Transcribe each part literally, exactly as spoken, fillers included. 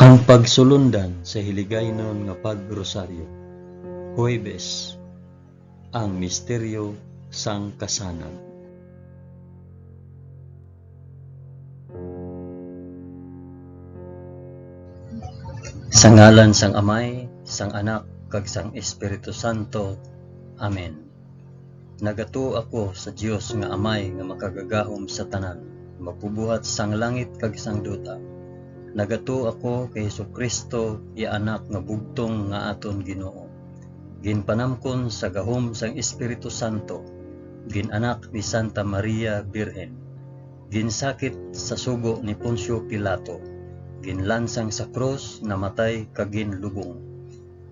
Ang pagsulundan sa Hiligaynon nga Pag-Rosaryo. Huwebes, ang misteryo sang kasanag. Sa ngalan sang Amay, sang Anak, kag sang Espiritu Santo. Amen. Nagatuo ako sa Dios nga Amay nga makagagahom sa tanan, magbubuhat sang langit kag sang duta. Nagatuo ako kay Jesu-Cristo, iya Anak nga bugtong nga aton Ginoo, ginpanamkon sa gahom sang Espiritu Santo, gin-anak ni Santa Maria Birhen, ginsakit sa sugo ni Poncio Pilato, ginlansang sa krus, namatay kag ginlubong.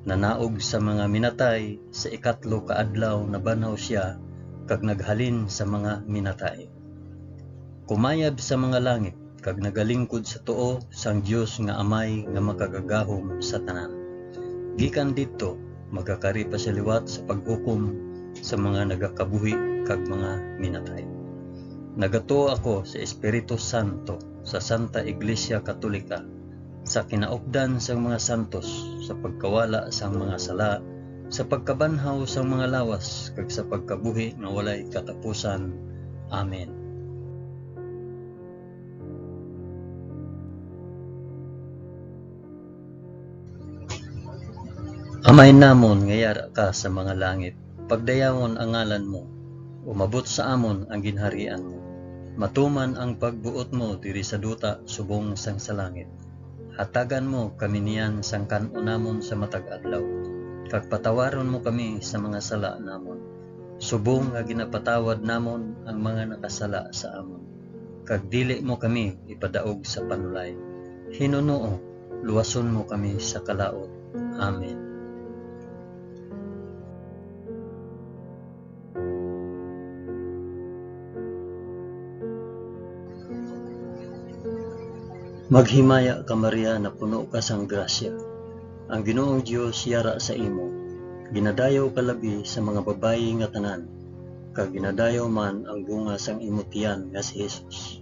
Nanaog sa mga minatay, sa ikatlo ka adlaw nabanhaw sia kag naghalin sa mga minatay. Kumayab sa mga langit kag nagalingkod sa tuo sang Dios nga Amay nga makagagahom sa tanan. Gikan didto, magakari pa sia liwat sa paghukom sa mga nagakabuhi kag mga minatay. Nagatuo ako sa Espiritu Santo, sa Santa Iglesia Katolika, sa kinaupdan sang mga santos, sa pagkawala sang mga sala, sa pagkabanhaw sang mga lawas, kag sa pagkabuhi nga walay katapusan. Amen. Amay namon nga yara ka sa mga langit, pagdayawon ang ngalan mo, umabot sa amon ang ginharian mo. Matuman ang pagbuot mo diri sa duta subong sang sa langit. Hatagan mo kami niyan sang kan-on namon sa matag adlaw, kag patawaron mo kami sa mga sala namon, subong nga ginapatawad namon ang mga nakasala sa amon. Kag dili mo kami ipadaog sa panulay. Hinunoo, luwason mo kami sa kalaut. Amen. Maghimaya ka, Maria, napuno ka sang grasya. Ang Ginoong Dios yara sa imo. Ginadayaw ka labi sa mga babayi nga tanan, kag ginadayaw man ang bunga sang imo tiyan nga si Jesus.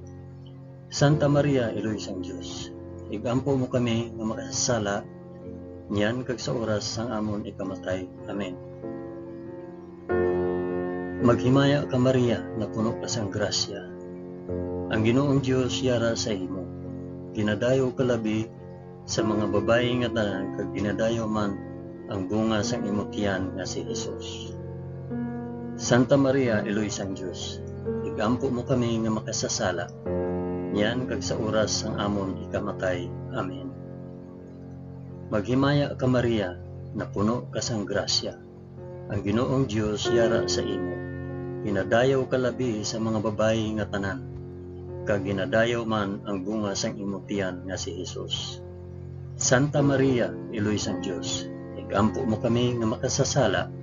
Santa Maria, Iloy sang Dios, ig-ampo mo kami nga makasasala, niyan kag sa oras sang amon ikamatay. Amen. Maghimaya ka, Maria, napuno ka sang grasya. Ang Ginoong Dios yara sa imo. Ginadayaw ka labi sa mga babayi nga tanan, kag ginadayaw man ang bunga sang imo tiyan nga si Jesus. Santa Maria, Iloy sang Dios, ig-ampo mo kami nga makasasala, niyan kag sa oras sang amon ikamatay. Amen. Maghimaya ka, Maria, napuno ka sang grasya. Ang Ginoong Dios yara sa imo. Ginadayaw ka labi sa mga babayi nga tanan, kag ginadayaw man ang bunga sang imo tiyan nga si Jesus. Santa Maria, Iloy sang Dios, ig-ampo mo kami nga makasasala,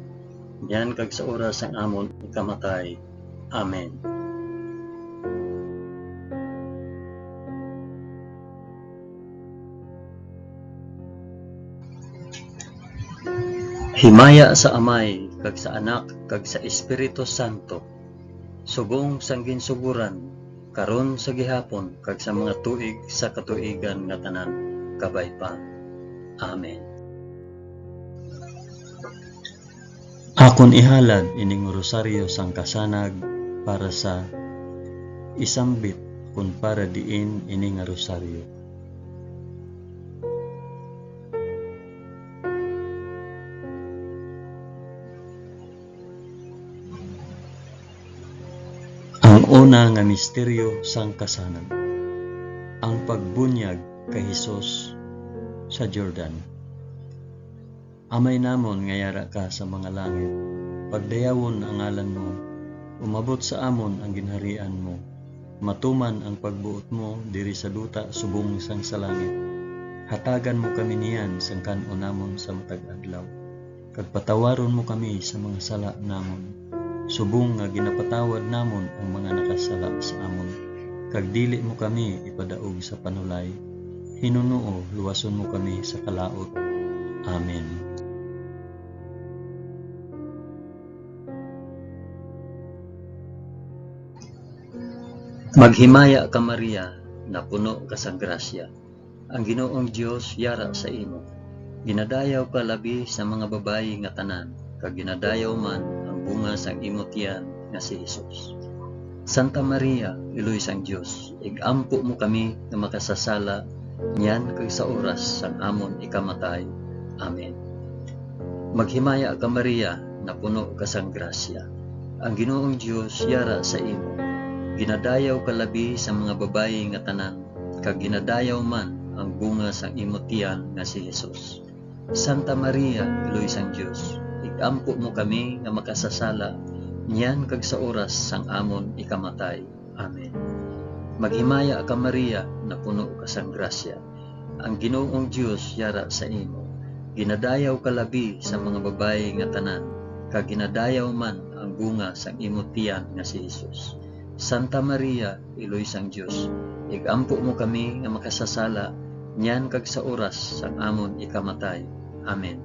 niyan kag sa oras sang amon ikamatay. Amen. Himaya sa Amay, kag sa Anak, kag sa Espiritu Santo, subong sang ginsugoran, karon, sa gihapon, kag sa mga tuig sa katuigan nga tanan. Kabay pa. Amen. Akon ihalad ining rosaryo sang kasanag para sa isambit kon para diin ini nga rosaryo. Ang una nga misteryo sang kasanag, ang pagbunyag kay Jesus sa Jordan. Amay namon nga yara ka sa mga langit, pagdayawon ang ngalan mo, umabot sa amon ang ginharian mo, matuman ang pagbuot mo diri sa duta subong sang sa langit. Hatagan mo kami niyan sang kan-on namon sa matag adlaw, kag patawaron mo kami sa mga sala namon, subong nga ginapatawad namon ang mga nakasala sa amon, kag dili mo kami ipadaog sa panulay. Hinunoo, luwason mo kami sa kalaut. Amen. Maghimaya ka, Maria, napuno ka sa grasya. Ang Ginoong Dios yara sa imo. Ginadayaw ka labi sa mga babayi nga tanan, kag ginadayaw man ang bunga sang imo tiyan nga si Jesus. Santa Maria, Iloy sang Dios, ig-ampo mo kami nga makasasala niyan kag sa oras sang amon ikamatay. Amen. Maghimaya ka, Maria, napuno ka sang grasya. Ang Ginoong Dios yara sa imo. Ginadayaw ka labi sa mga babayi nga tanan, kag ginadayaw man ang bunga sang imo tiyan nga si Jesus. Santa Maria, Iloy sang Dios, ig-ampo mo kami nga makasasala niyan kag sa oras sang amon ikamatay. Amen. Maghimaya ka, Maria, napuno ka sang grasya. Ang Ginoong Dios yara sa imo. Ginadayaw ka labi sa mga babayi nga tanan, kag ginadayaw man ang bunga sang imo tiyan nga si Jesus. Santa Maria, Iloy sang Dios, ig-ampo mo kami nga makasasala niyan kag sa oras sang amon ikamatay. Amen.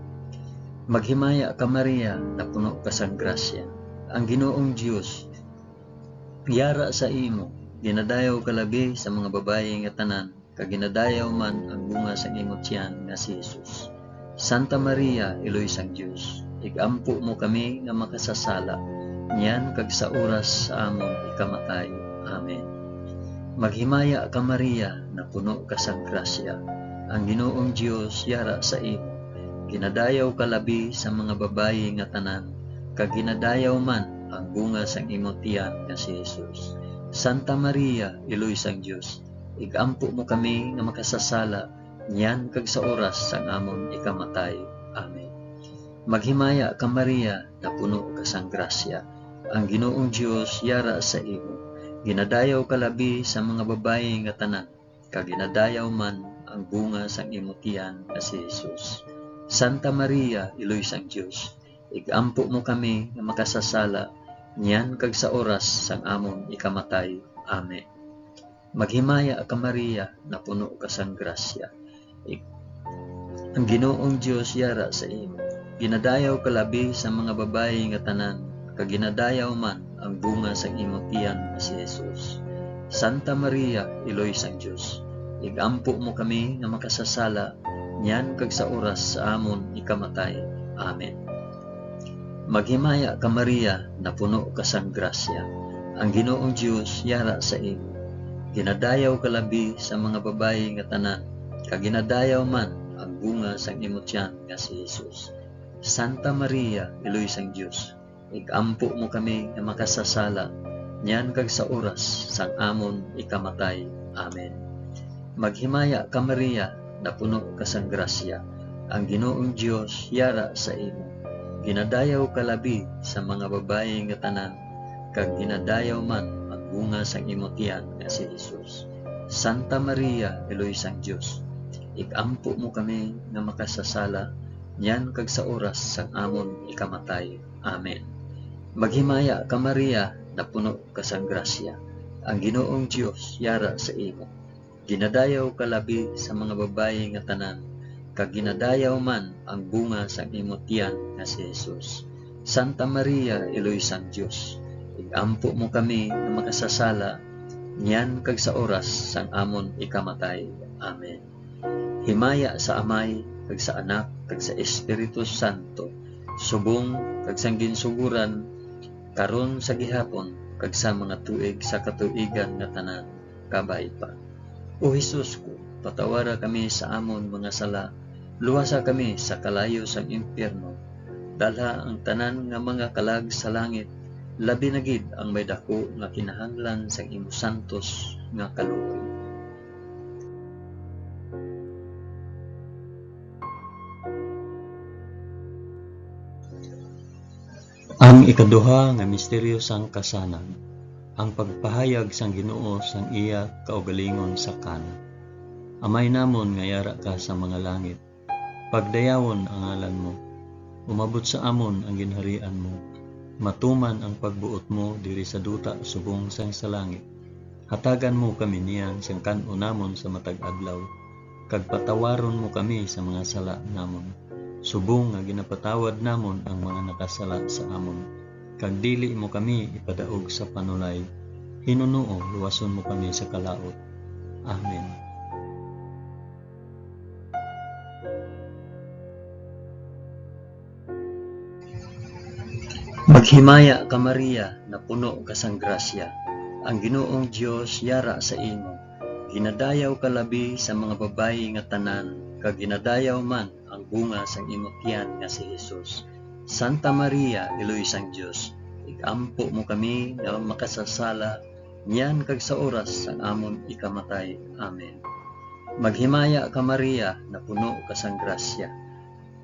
Maghimaya ka, Maria, napuno ka sang grasya. Ang Ginoong Dios yara sa imo. Ginadayaw ka labi sa mga babayi nga tanan, kag ginadayaw man ang bunga sang imo tiyan nga si Jesus. Santa Maria, Iloy sang Dios, ig-ampo mo kami nga makasasala, niyan kag sa oras sa amon ikamatay. Amen. Maghimaya ka, Maria, napuno ka sang grasya. Ang Ginoong Dios yara sa imo. Ginadayaw ka labi sa mga babayi nga tanan, kag ginadayaw man ang bunga sang imo tiyan nga si Jesus. Santa Maria, Iloy sang Dios, ig-ampo mo kami nga makasasala niyan kag sa oras sang amon ikamatay. Amen. Maghimaya ka, Maria, napuno ka sang grasya. Ang Ginoong Dios yara sa imo. Ginadayaw ka labi sa mga babayi nga tanan, kag ginadayaw man ang bunga sang imo tiyan nga si Jesus. Santa Maria, Iloy sang Dios, ig-ampo mo kami nga makasasala niyan kag sa oras sang amon ikamatay. Amen. Maghimaya ka, Maria, napuno ka sang grasya. Ik-, ang Ginoong Dios yara sa imo. Ginadayaw ka labi sa mga babayi nga tanan, kag ginadayaw man ang bunga sang imo tiyan nga si Jesus. Santa Maria, Iloy sang Dios, ig-ampo mo kami nga makasasala niyan kag sa oras sa amon ikamatay. Amen. Maghimaya ka, Maria, napuno ka sang grasya. Ang Ginoong Dios yara sa imo. Ginadayaw ka labi sa mga babayi nga tanan, kag ginadayaw man ang bunga sang imo tiyan nga si Jesus. Santa Maria, Iloy sang Dios, ig-ampo mo kami nga makasasala, niyan kag sa oras sang amon ikamatay. Amen. Maghimaya ka, Maria, napuno ka sang grasya, ang Ginoong Dios yara sa imo. Ginadayaw ka labi sa mga babayi nga tanan, kag ginadayaw man ang bunga sang imo tiyan nga si Jesus. Santa Maria, Iloy sang Dios, ig-ampo mo kami nga makasasala, niyan kag sa oras sang amon ikamatay. Amen. Maghimaya ka, Maria, napuno ka sang grasya. Ang Ginoong Dios yara sa imo. Ginadayaw ka labi sa mga babayi nga tanan, kag ginadayaw man ang bunga sang imo tiyan nga si Jesus. Santa Maria, Iloy sang Dios, ig-ampo mo kami nga makasasala, niyan kag sa oras sang amon ikamatay. Amen. Himaya sa Amay, kag sa Anak, kag sa Espiritu Santo, subong kag sang ginsugoran, karon, sa gihapon, kag sa mga tuig sa katuigan nga tanan. Kabay pa. O Jesus ko, patawara kami sa amon mga sala, luwasa kami sa kalayo sang impyerno, dalha ang tanan nga mga kalag sa langit, labi na gid ang may daku nga kinahanglan sang imo santos nga kaluoy. Ang ikaduha nga misteryo sang kasanag, ang pagpahayag sang Ginoo sang iya kaugalingon sa Cana. Amay namon nga yara ka sa mga langit, pagdayawon ang ngalan mo. Umabot sa amon ang ginharian mo. Matuman ang pagbuot mo diri sa duta subong sang sa langit. Hatagan mo kami niyan sang kan-o namon sa matag adlaw, kag patawaron mo kami sa mga sala namon, subong nga ginapatawad namon ang mga nakasala sa amon. Kag dili mo kami ipadaog sa panulay, hinunoo luwason mo kami sa kalaut. Amen. Maghimaya ka, Maria, napuno ka sang grasya. Ang Ginoong Dios yara sa imo. Ginadayaw ka labi sa mga babayi nga tanan, kag ginadayaw man ang bunga sang imo tiyan nga si Jesus. Santa Maria, Iloy sang Dios, ig-ampo mo kami nga makasasala, niyan kag sa oras sang amon ikamatay. Amen. Maghimaya ka, Maria, napuno ka sang grasya.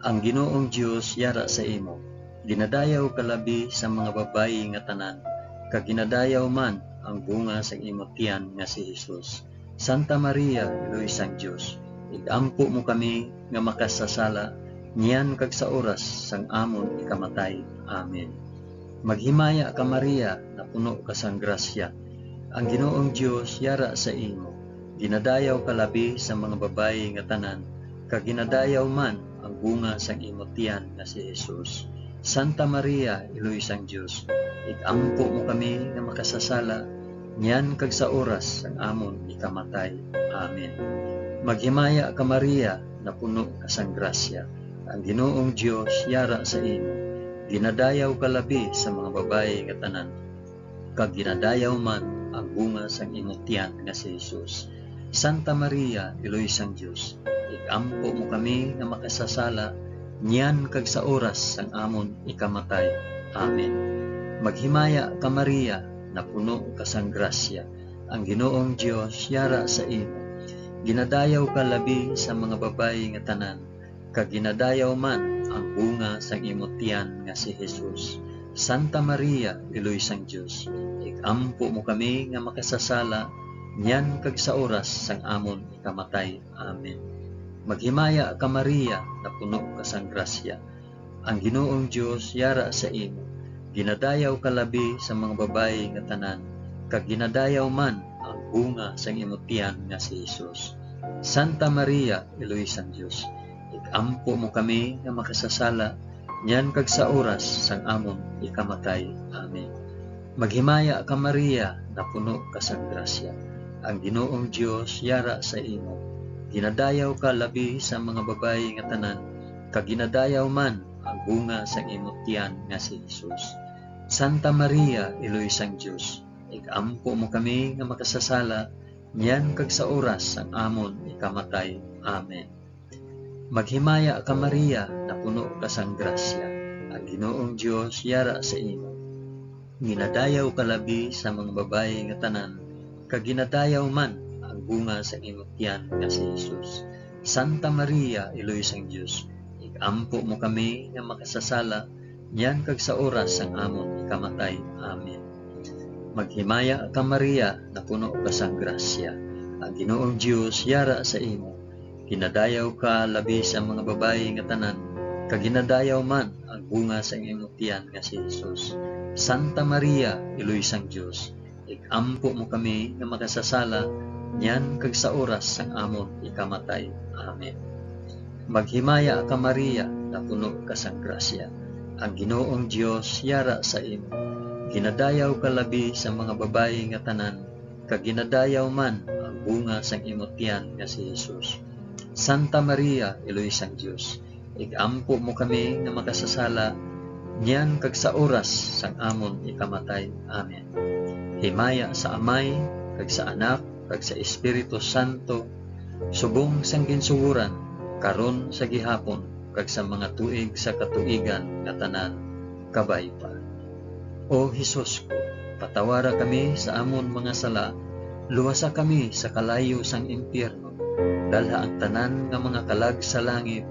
Ang Ginoong Dios yara sa imo. Ginadayaw ka labi sa mga babayi nga tanan, kag ginadayaw man ang bunga sang imo tiyan nga si Jesus. Santa Maria, Iloy sang Dios, ig-ampo mo kami nga makasasala, niyan kag sa oras sang amon ikamatay. Amen. Maghimaya ka, Maria, napuno ka sang grasya. Ang Ginoong Dios yara sa imo. Ginadayaw ka labi sa mga babayi nga tanan, kag ginadayaw man ang bunga sang imo tiyan nga si Jesus. Santa Maria, Iloy sang Dios, ig-ampo mo kami nga makasasala, niyan kag sa oras sang amon ikamatay. Amen. Maghimaya ka, Maria, napuno ka sang grasya. Ang Ginoong Dios yara sa imo. Ginadayaw ka labi sa mga babayi nga tanan, kag ginadayaw man ang bunga sang imo tiyan nga si Jesus. Santa Maria, Iloy sang Dios, ig-ampo mo kami nga makasasala, niyan kag sa oras sang amon ikamatay. Amen. Maghimaya ka, Maria, napuno ka sang grasya. Ang Ginoong Dios yara sa imo. Ginadayaw ka labi sa mga babayi nga tanan, kag ginadayaw man ang bunga sang imo tiyan nga si Jesus. Santa Maria, Iloy sang Dios, ig-ampo mo kami nga makasasala, niyan kag sa oras sang amon ikamatay. Amen. Maghimaya ka, Maria, napuno ka sang grasya. Ang Ginoong Dios yara sa imo. Ginadayaw ka labi sa mga babayi nga tanan, kag ginadayaw man ang bunga sang imo tiyan nga si Jesus. Santa Maria, Iloy sang Dios, ig-ampo mo kami nga makasasala, niyan kag sa oras sang amon ikamatay. Amen. Maghimaya ka, Maria, napuno ka sang grasya. Ang Ginoong Dios yara sa imo. Ginadayaw ka labi sa mga babayi nga tanan, kag ginadayaw man ang bunga sang imo tiyan nga si Jesus. Santa Maria, Iloy sang Dios, ig-ampo mo kami nga makasasala, niyan kag sa oras sang amon ikamatay. Amen. Maghimaya ka, Maria, napuno ka sang grasya. Ang Ginoong Dios yara sa imo. Ginadayaw ka labi sa mga babayi nga tanan, kag ginadayaw man ang bunga sang imo tiyan nga si Jesus. Santa Maria, Iloy sang Dios, ig-ampo mo kami nga makasasala, niyan kag sa oras sang amon ikamatay. Amen. Maghimaya ka, Maria, napuno ka sang grasya. Ang Ginoong Dios yara sa imo. Ginadayaw ka labi sa mga babayi nga tanan, kag ginadayaw man ang bunga sang imo tiyan nga si Jesus. Santa Maria, Iloy sang Dios, ig-ampo mo kami nga makasasala, niyan kag sa oras sang amon ikamatay. Amen. Maghimaya ka, Maria, napuno ka sang grasya. Ang Ginoong Dios yara sa imo. Ginadayaw ka labi sa mga babayi nga tanan, kag ginadayaw man ang bunga sang imo tiyan nga si Jesus. Santa Maria, Iloy sang Dios, ig-ampo mo kami nga makasasala, niyan kag sa oras sang amon ikamatay. Amen. Himaya sa Amay, kag sa Anak, kag sa Espiritu Santo, subong sang ginsugoran, karon, sa gihapon, kag sa mga tuig sa katuigan nga tanan. Kabay pa. O Jesus ko, patawara kami sa amon mga sala, luwasa kami sa kalayo sang impyerno, dalha ang tanan nga mga kalag sa langit,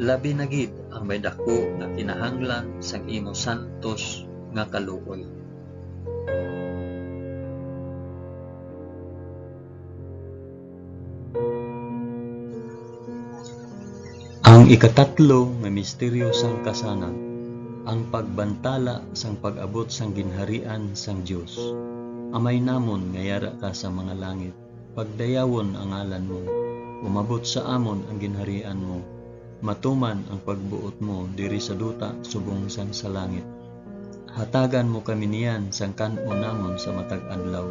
labi na gid ang may daku nga kinahanglan sang imo santos nga kaluoy. Ang ikatatlo nga misteryo sang kasanag, ang pagbantala sang pag-abot sang ginharian sang Dios. Amay namon nga yara ka sa mga langit, pagdayawon ang ngalan mo. Umabot sa amon ang ginharian mo. Matuman ang pagbuot mo diri sa duta subong sang sa langit. Hatagan mo kami niyan sang kan-on namon sa matag adlaw,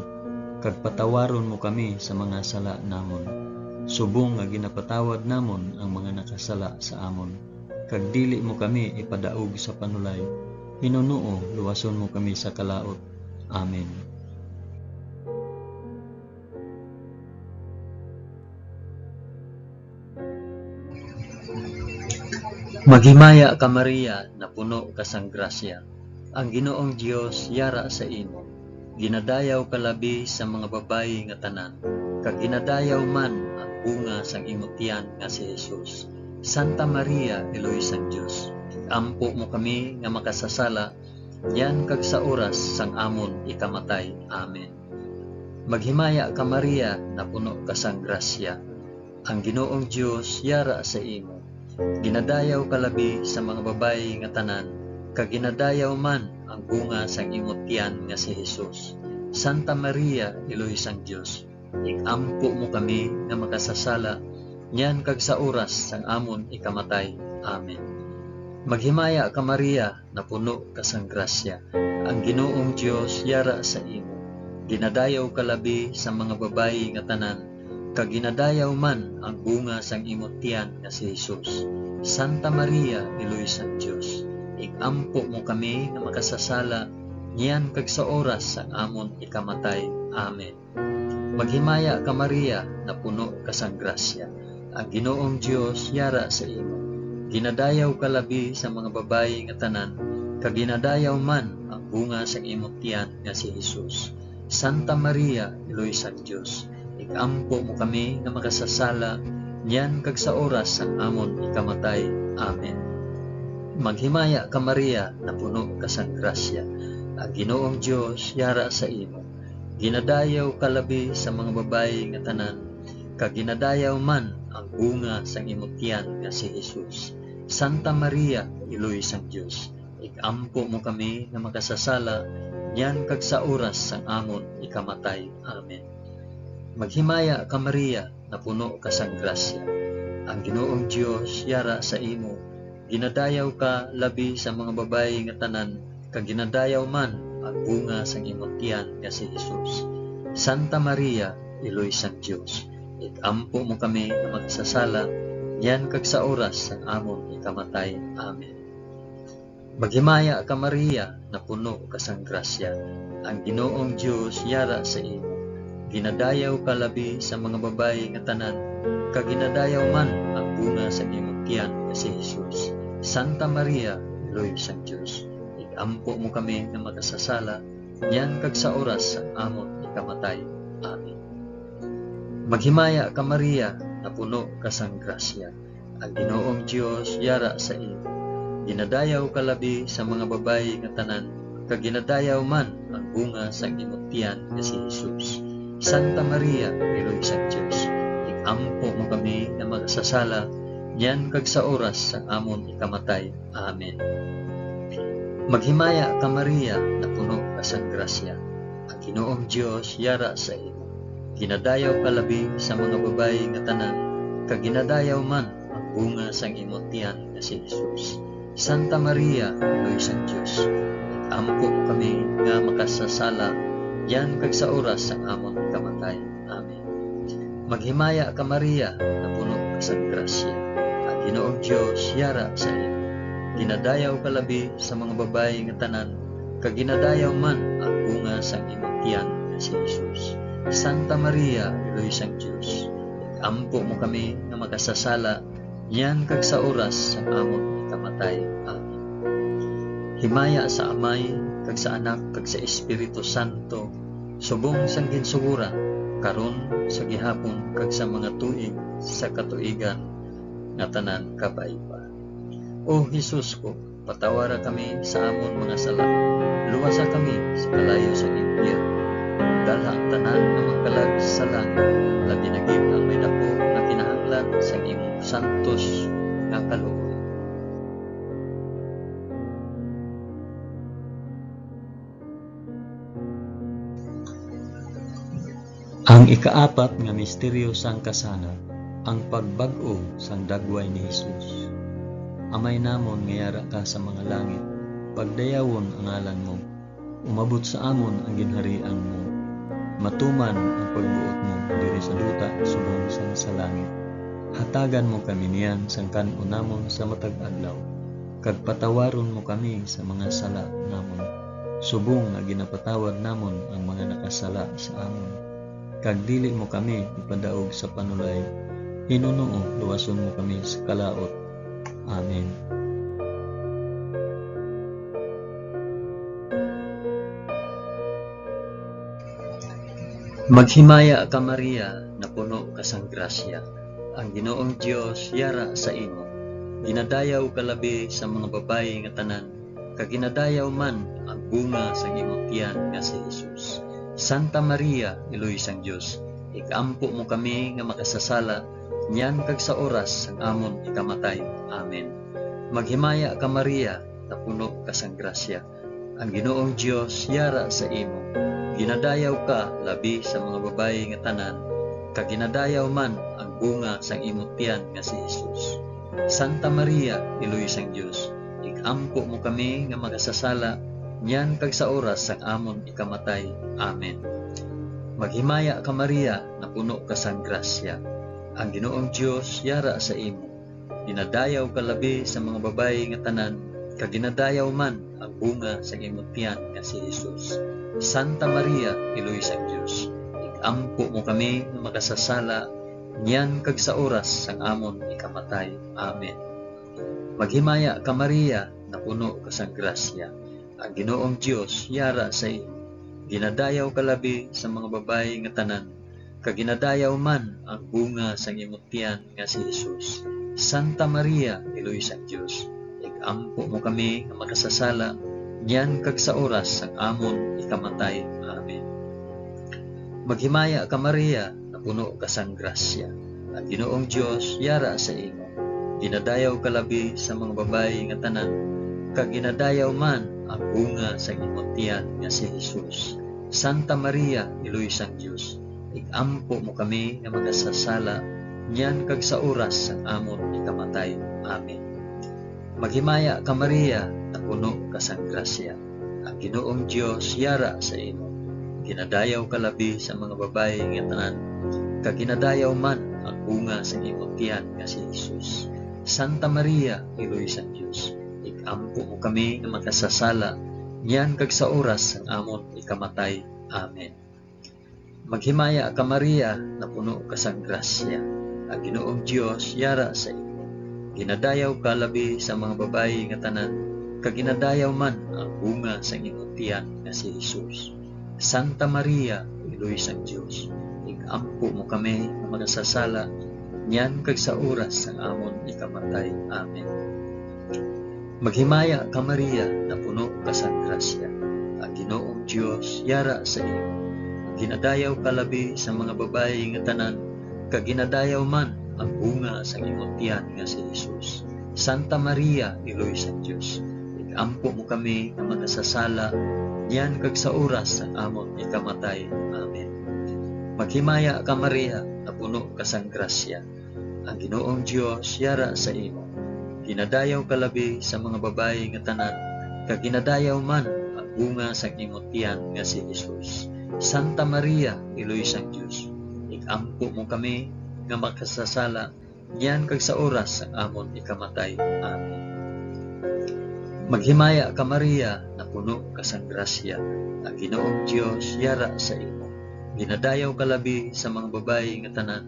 kag patawaron mo kami sa mga sala namon, subong nga ginapatawad namon ang mga nakasala sa amon. Kag dili mo kami ipadaog sa panulay, Ginoo, luwason mo kami sa kalaut. Amen. Maghimaya ka, Maria, napuno ka sang grasya. Ang Ginoong Dios yara sa imo. Ginadayaw ka labi sa mga babayi nga tanan, kag ginadayaw man ang bunga sang imo tiyan nga si Jesus. Santa Maria, Iloy sang Dios, ampo mo kami nga makasasala, niyan kag sa oras sang amon ikamatay. Amen. Maghimaya ka, Maria, napuno ka sang grasya. Ang Ginoong Dios yara sa imo. Ginadayaw ka labi sa mga babayi nga tanan, kag ginadayaw man ang bunga sang imo tiyan nga si Jesus. Santa Maria, Iloy sang Dios, ig-ampo mo kami nga makasasala, niyan kag sa oras sang amon ikamatay. Amen. Maghimaya ka, Maria, napuno ka sang grasya. Ang Ginoong Dios yara sa imo. Ginadayaw ka labi sa mga babayi nga tanan, kag ginadayaw man ang bunga sang imo tiyan nga si Jesus. Santa Maria, Iloy sang Dios, ig-ampo mo kami nga makasasala, niyan kag sa oras sang amon ikamatay. Amen. Maghimaya ka, Maria, napuno ka sang grasya. Ang Ginoong Dios yara sa imo. Ginadayaw ka labi sa mga babayi nga tanan, kag ginadayaw man ang bunga sang imo tiyan nga si Jesus. Santa Maria, Iloy sang Dios, ig-ampo mo kami nga makasasala, niyan kag sa oras sang amon ikamatay. Amen. Maghimaya ka, Maria, napuno ka sang grasya. Ang Ginoong Dios yara sa imo. Ginadayaw ka labi sa mga babayi nga tanan, kag ginadayaw man ang bunga sang imo tiyan nga si Jesus. Santa Maria, Iloy sang Dios, ig-ampo mo kami nga makasasala, niyan kag sa oras sang amon ikamatay. Amen. Maghimaya ka, Maria, napuno ka sang grasya. Ang Ginoong Dios yara sa imo. Ginadayaw ka labi sa mga babayi nga tanan, kag ginadayaw man ang bunga sang imo tiyan nga si Jesus. Santa Maria, Iloy sang Dios, ig-ampo mo kami nga makasasala, niyan kag sa oras sang amon ikamatay. Amen. Maghimaya ka, Maria, napuno ka sang grasya. Ang Ginoong Dios yara sa imo. Ginadayaw ka labi sa mga babayi nga tanan, kag ginadayaw man ang bunga sang imo tiyan nga si Jesus. Santa Maria, Iloy sang Dios, ig-ampo mo kami nga makasasala, niyan kag sa oras sang amon ikamatay. Amen. Maghimaya ka, Maria, napuno ka sang grasya. Ang Ginoong Dios yara sa imo. Ginadayaw ka labi sa mga babayi nga tanan, kag ginadayaw man ang bunga sang imo tiyan nga si Jesus. Santa Maria, Iloy sang Dios, ig-ampo mo kami nga makasasala, niyan kag sa oras sang amon ikamatay. Amen. Maghimaya ka, Maria, napuno ka sang grasya. Ang Ginoong Dios yara sa imo. Ginadayaw ka labi sa mga babayi nga tanan, kag ginadayaw man ang bunga sang imo tiyan nga si Jesus. Santa Maria, Iloy sang Dios, ig-ampo mo kami nga makasasala, niyan kag sa oras sang amon kamatay. Amen. Maghimaya ka, Maria, napuno ka sang grasya. Ang Ginoong Dios yara sa imo. Ginadayaw ka labi sa mga babayi nga tanan, kag ginadayaw man ang bunga sang imo tiyan nga si Jesus. Santa Maria, Iloy sang Dios, ig-ampo mo kami nga makasasala, niyan kag sa oras sang amon ikamatay. Amen. Himaya sa Amay, kag sa Anak, kag sa Espiritu Santo, subong sang ginsugoran, karon, sa gihapon, kag sa mga tuig sa katuigan nga tanan. Kabay pa. O Jesus ko, patawara kami sa amon mga sala. Luwasa kami sa kalayo sa impyerno. Dalha ang tanan nga mga kalag sa langit, labi na gid ang may daku nga kinahanglan sang imong santos nga kaluoy. Ang ikaapat nga misteryo sang kasanag, ang pagbag-o sang dagway ni Jesus. Amay namon nga yara ka sa mga langit, pagdayawon ang ngalan mo. Umabot sa amon ang ginharian mo. Matuman ang pagbuot mo diri sa duta subong sang sa langit. Hatagan mo kami niyan sang kan-on namon sa matag adlaw. kag patawaron mo kami sa mga sala namon, subong nga ginapatawad namon ang mga nakasala sa amon. Kag dili mo kami ipadaog sa panulay, hinunoo luwason mo kami sa kalaut. Amen. Maghimaya ka, Maria, napuno ka sang grasya. Ang Ginoong Dios yara sa imo. Ginadayaw ka labi sa mga babayi nga tanan, kag ginadayaw man ang bunga sang imong tiyan nga si Jesus. Santa Maria, Iloy sang Dios, ig-ampo mo kami nga makasasala, niyan kag sa oras sang amon ikamatay. Amen. Maghimaya ka, Maria, napuno ka sang grasya. Ang Ginoong Dios yara sa imo. Ginadayaw ka labi sa mga babayi nga tanan, kag ginadayaw man ang bunga sang imo tiyan nga si Jesus. Santa Maria, Iloy sang Dios, ig-ampo mo kami nga makasasala, niyan kag sa oras sang amon ikamatay. Amen. Maghimaya ka, Maria, napuno ka sang grasya. Ang Ginoong Dios yara sa imo. Ginadayaw ka labi sa mga babayi nga tanan, kag ginadayaw man ang bunga sang imong tiyan nga si Jesus. Santa Maria, Iloy sang Dios, ig-ampo mo kami nga makasasala, niyan kag sa oras sang amon ikamatay. Amen. Maghimaya ka, Maria, napuno ka sang grasya. Ang Ginoong Dios yara sa imo. Ginadayaw ka labi sa mga babayi nga tanan, kag ginadayaw man ang bunga sang imong tiyan nga si Jesus. Santa Maria, Iloy sang Dios, ig-ampo mo kami nga makasasala, niyan kag sa oras sang amon ikamatay. Amen. Maghimaya ka, Maria, napuno ka sang grasya. Ang Ginoong Dios yara sa imo. Ginadayaw ka labi sa mga babayi nga tanan, kag ginadayaw man ang bunga sang imong tiyan nga si Jesus. Santa Maria, Iloy sang Dios, ig-ampo mo kami nga makasasala, niyan kag sa oras sang amon ikamatay. Amen. Maghimaya ka, Maria, napuno ka sang grasya. Ang Ginoong Dios yara sa imo. Ginadayaw ka labi sa mga babayi nga tanan, kag ginadayaw man ang bunga sang imong tiyan nga si Jesus. Santa Maria, Iloy sang Dios, ig-ampo mo kami nga makasasala, niyan kag sa oras sang amon ikamatay. Amen. Maghimaya ka, Maria, napuno ka sang grasya. Ang Ginoong Dios yara sa imo. Ginadayaw ka labi sa mga babayi nga tanan, kag ginadayaw man ang bunga sang imong tiyan nga si Jesus. Santa Maria, Iloy sang Dios, ig-ampo mo kami nga makasasala, niyan kag sa oras sang amon ikamatay. Amen. Maghimaya ka, Maria, napuno ka sang grasya. Ang Ginoong Dios yara sa imo. Ginadayaw ka labi sa mga babayi nga tanan, kag ginadayaw man ang bunga sang imong tiyan nga si Jesus. Santa Maria, Iloy sang Dios, ig-ampo mo kami nga makasasala, niyan kag sa oras sang amon ikamatay. Amen. Maghimaya ka, Maria, napuno ka sang grasya. Ang Ginoong Dios yara sa imo. Ginadayaw ka labi sa mga babayi nga tanan, kag ginadayaw man ang bunga sang imo tiyan nga si Jesus. Santa Maria, Iloy sang Dios, ig-ampo mo kami nga makasasala, niyan kag sa oras sang amon ikamatay. Amen. Maghimaya ka, Maria, napuno ka sang grasya, ang Ginoong Dios yara sa imo. Ginadayaw ka labi sa mga babayi nga tanan,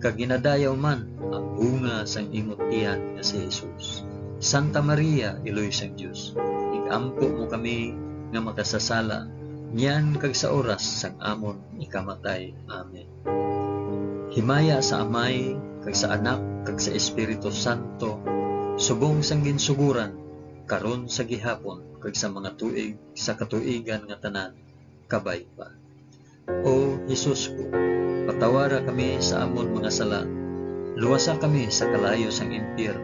kag ginadayaw man ang bunga sang imong tiyan nga si Jesus. Santa Maria, Iloy sang Dios, ig-ampo mo kami nga makasasala, niyan kag sa oras sang amon ikamatay. Amen. Himaya sa Amay, kag sa Anak, kag sa Espiritu Santo, subong sang ginsuguran, karon, sa gihapon, kag sa mga tuig sa katuigan nga tanan. Kabay pa. O Jesus ko, patawara kami sa amon mga sala, luwasa kami sa kalayo sang impyerno,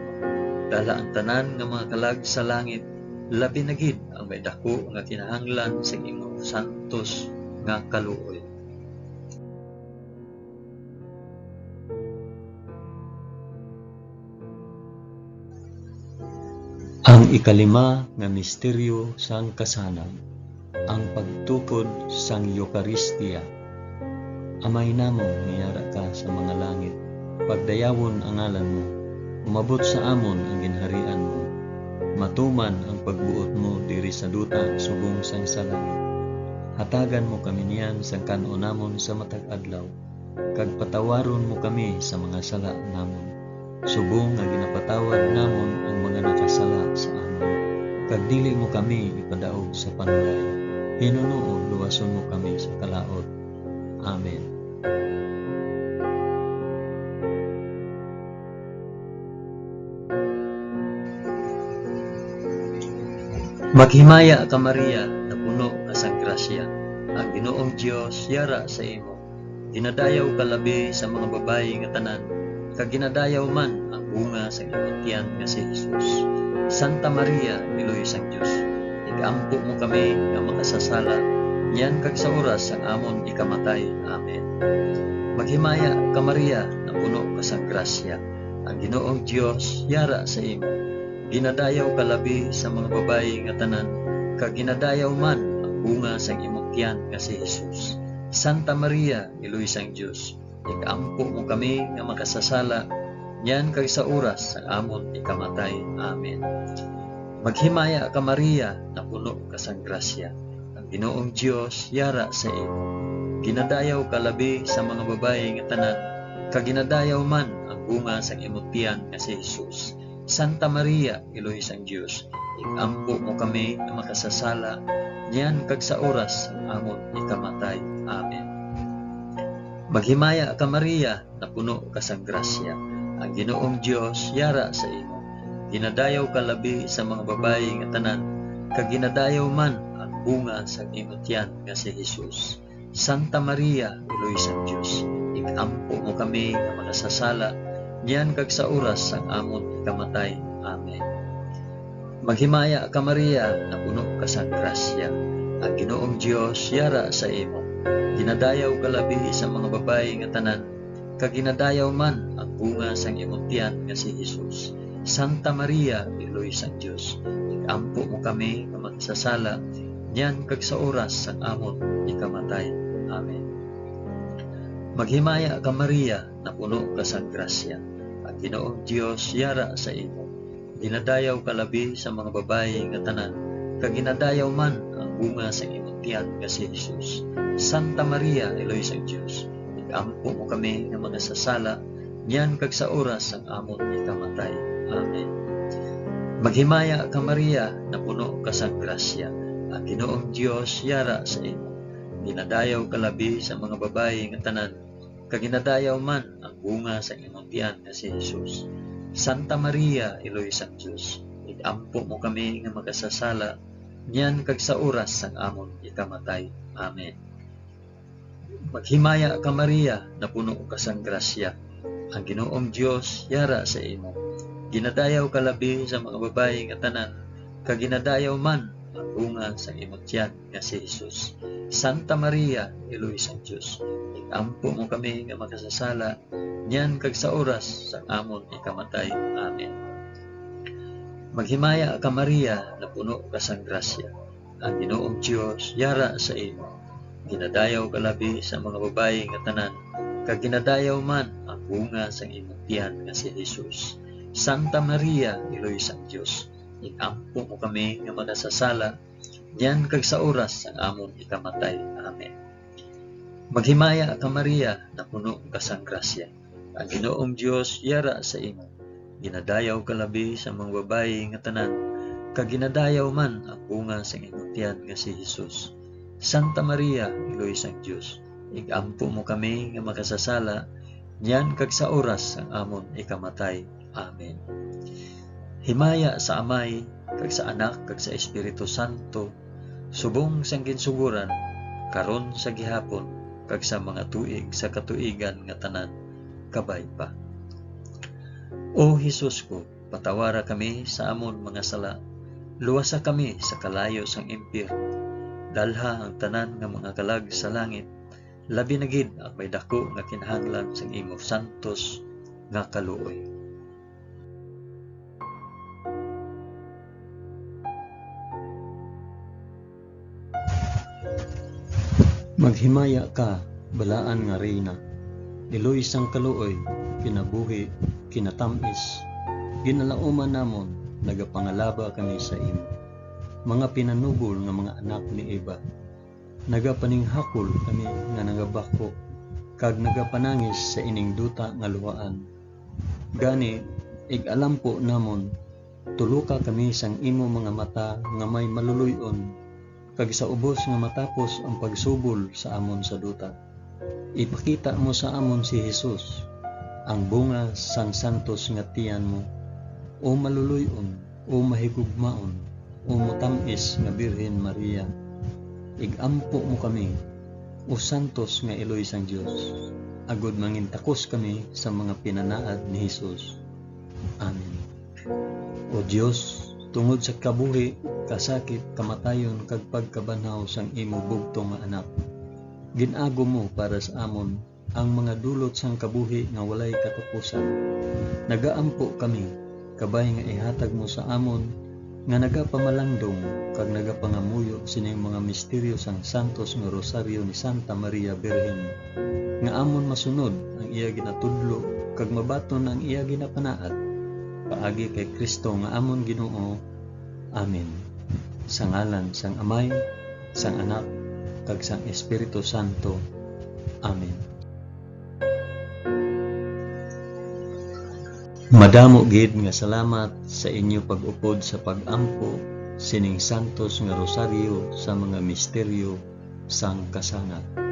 dala ang tanan nga mga kalag sa langit, labi na gid ang may daku nga kinahanglan sang imong santos nga kaluoy. Ang ikalima nga misteryo sang kasanag, ang pagtukod sang Eukaristia. Amay namon nga yara ka sa mga langit, pagdayawon ang ngalan mo, umabot sa amon ang ginharian mo, matuman ang pagbuot mo diri sa duta subong sang sa langit. Hatagan mo kami niyan sang kan-on namon sa matag adlaw, kag patawaron mo kami sa mga sala namon, subong nga ginapatawad namon ang mga nakasala sa amon. Kag dili mo kami ipadaog sa panulay, hinunoon luwason mo kami sa kalaut. Amen. Maghimaya ka, Maria, napuno ka sang grasya. Ang Ginoong Dios yara sa imo. Ginadayaw ka labi sa mga babayi nga tanan, kag ginadayaw man ang bunga sang imong tiyan nga si Jesus. Santa Maria, Iloy sang Dios, ig-ampo mo kami nga makasasala, niyan kag sa oras sang amon ikamatay. Amen. Maghimaya ka, Maria, napuno ka sang grasya. Ang Ginoong Dios yara sa imo. Ginadayaw ka labi sa mga babayi nga tanan, kag ginadayaw man ang bunga sang imong tiyan nga si Jesus. Santa Maria, Iloy sang Dios, ig-ampo mo kami nga makasasala, niyan kag sa oras sang amon ikamatay. Amen. Maghimaya ka, Maria, napuno ka sang grasya. Ang Ginoong Dios yara sa imo. Ginadayaw ka labi sa mga babayi nga tanan, kag ginadayaw man ang bunga sang imong tiyan nga si Jesus. Santa Maria, Iloy sang Dios, ig-ampo mo kami nga makasasala, niyan kag sa oras sang amon ikamatay. Amen. Maghimaya ka, Maria, napuno ka sang grasya. Ang Ginoong Dios yara sa imo. Ginadayaw ka labi sa mga babayi nga tanan, kag ginadayaw man ang bunga sang imo tiyan nga si Jesus. Santa Maria, Iloy sang Dios, ig-ampo mo kami nga makasasala, niyan kag sa oras sang amon ikamatay. Amen. Maghimaya ka, Maria, napuno ka sang grasya. Ang Ginoong Dios yara sa imo. Ginadayaw ka labi sa mga babayi nga tanan, kag ginadayaw man ang bunga sang imong tiyan nga si Jesus. Santa Maria, Iloy sang Dios, ig-ampo mo kami nga makasasala, niyan kag sa oras sang amon ikamatay. Amen. Maghimaya ka, Maria, napuno ka sang grasya. Ang Ginoong Dios yara sa imo. Ginadayaw ka labi sa mga babayi nga tanan, kag ginadayaw man ang bunga sang imong tiyan nga si Jesus. Santa Maria, Iloy sang Dios, ig-ampo mo kami nga makasasala, niyan kag sa oras sang amon ikamatay. Amen. Maghimaya ka, Maria, napuno ka sang grasya. Ang Ginoong Dios yara sa imo. Ginadayaw ka labi sa mga babayi nga tanan, kag ginadayaw man ang bunga sang imong tiyan nga si Jesus. Santa Maria, Iloy sang Dios, ig-ampo mo kami nga makasasala, niyan kag sa oras sang amon ikamatay. Amen. Maghimaya ka, Maria, napuno ka sang grasya. Ang Ginoong Dios yara sa imo. Ginadayaw ka labi sa mga babayi nga tanan, kag ginadayaw man ang bunga sang imong tiyan nga si Jesus. Santa Maria, Iloy sang Dios, ig-ampo mo kami nga makasasala, niyan kag sa oras sang amon ikamatay. Amen. Maghimaya ka, Maria, napuno ka sang grasya. Ang Ginoong Dios yara sa imo. Ginadayaw ka labi sa mga babayi nga tanan, kag ginadayaw man ang bunga sang imong tiyan nga si Jesus. Santa Maria, Iloy sang Dios, ig-ampo mo kami nga makasasala, niyan kag sa oras sang amon ikamatay. Amen. Maghimaya ka, Maria, napuno ka sang grasya. Ang Ginoong Dios yara sa imo. Ginadayaw ka labi sa mga babayi nga tanan, kag ginadayaw man ang bunga sang imong tiyan nga si Jesus. Santa Maria, Iloy sang Dios, ig-ampo mo kami nga makasasala, niyan kag sa oras sang amon ikamatay. Amen. Himaya sa Amay, kag sa Anak, kag sa Espiritu Santo, subong sang ginsugoran, karon, sa gihapon, kag sa mga tuig sa katuigan nga tanan. Kabay pa. O Jesus ko, patawara kami sa amon mga sala, luwasa kami sa kalayo sang impyerno, dalha ang tanan nga mga kalag sa langit, labi na gid ang may daku nga kinahanglan sang imo santos nga kaluoy. Maghimaya ka, balaan nga Reyna, iloy sang kaluoy, kinabuhi, kinatamis, ginalauman namon, nagapangalaba kami sa imo. Mga pinanubol nga mga anak ni Eva, nagapaninghakol kami nga nagabakho kag nagapanangis sa ining duta nga luhaan. Gani, ig-alampo namon, tuluka kami sang imo mga mata nga may maluloy-on, kag sa ubos nga matapos ang pagsubol sa amon sa duta. Ipakita mo sa amon si Jesus, ang bunga sang santos nga tiyan mo, o maluloy-on, o mahigugmaon, o matam-is nga Birhen Maria. Ig-ampo mo kami, o santos nga iloy sang Dios, agod mangintakos kami sa mga pinanaad ni Jesus. Amen. O Dios, tungod sa kabuhi, kasakit, kamatayon, kag pagkabanhaw sang imo bugtong nga Anak, gin-agom mo para sa amon ang mga dulot sang kabuhi nga walay katapusan. Nagaampo kami, kabay nga ihatag mo sa amon nga nagapamalandong kag nagapangamuyo sining mga misteryo sang santos nga Rosaryo ni Santa Maria Birhen, nga amon masunod ang iya ginatudlo kag mabaton ang iya ginapanaad, paagi kay Cristo nga amon Ginoo. Amen. Sa ngalan sang Amay, sang Anak, kag sang Espiritu Santo. Amen. Madamo gid nga salamat sa inyo pag-upod sa pag-ampo sining santos nga rosaryo sa mga misteryo sang kasangat.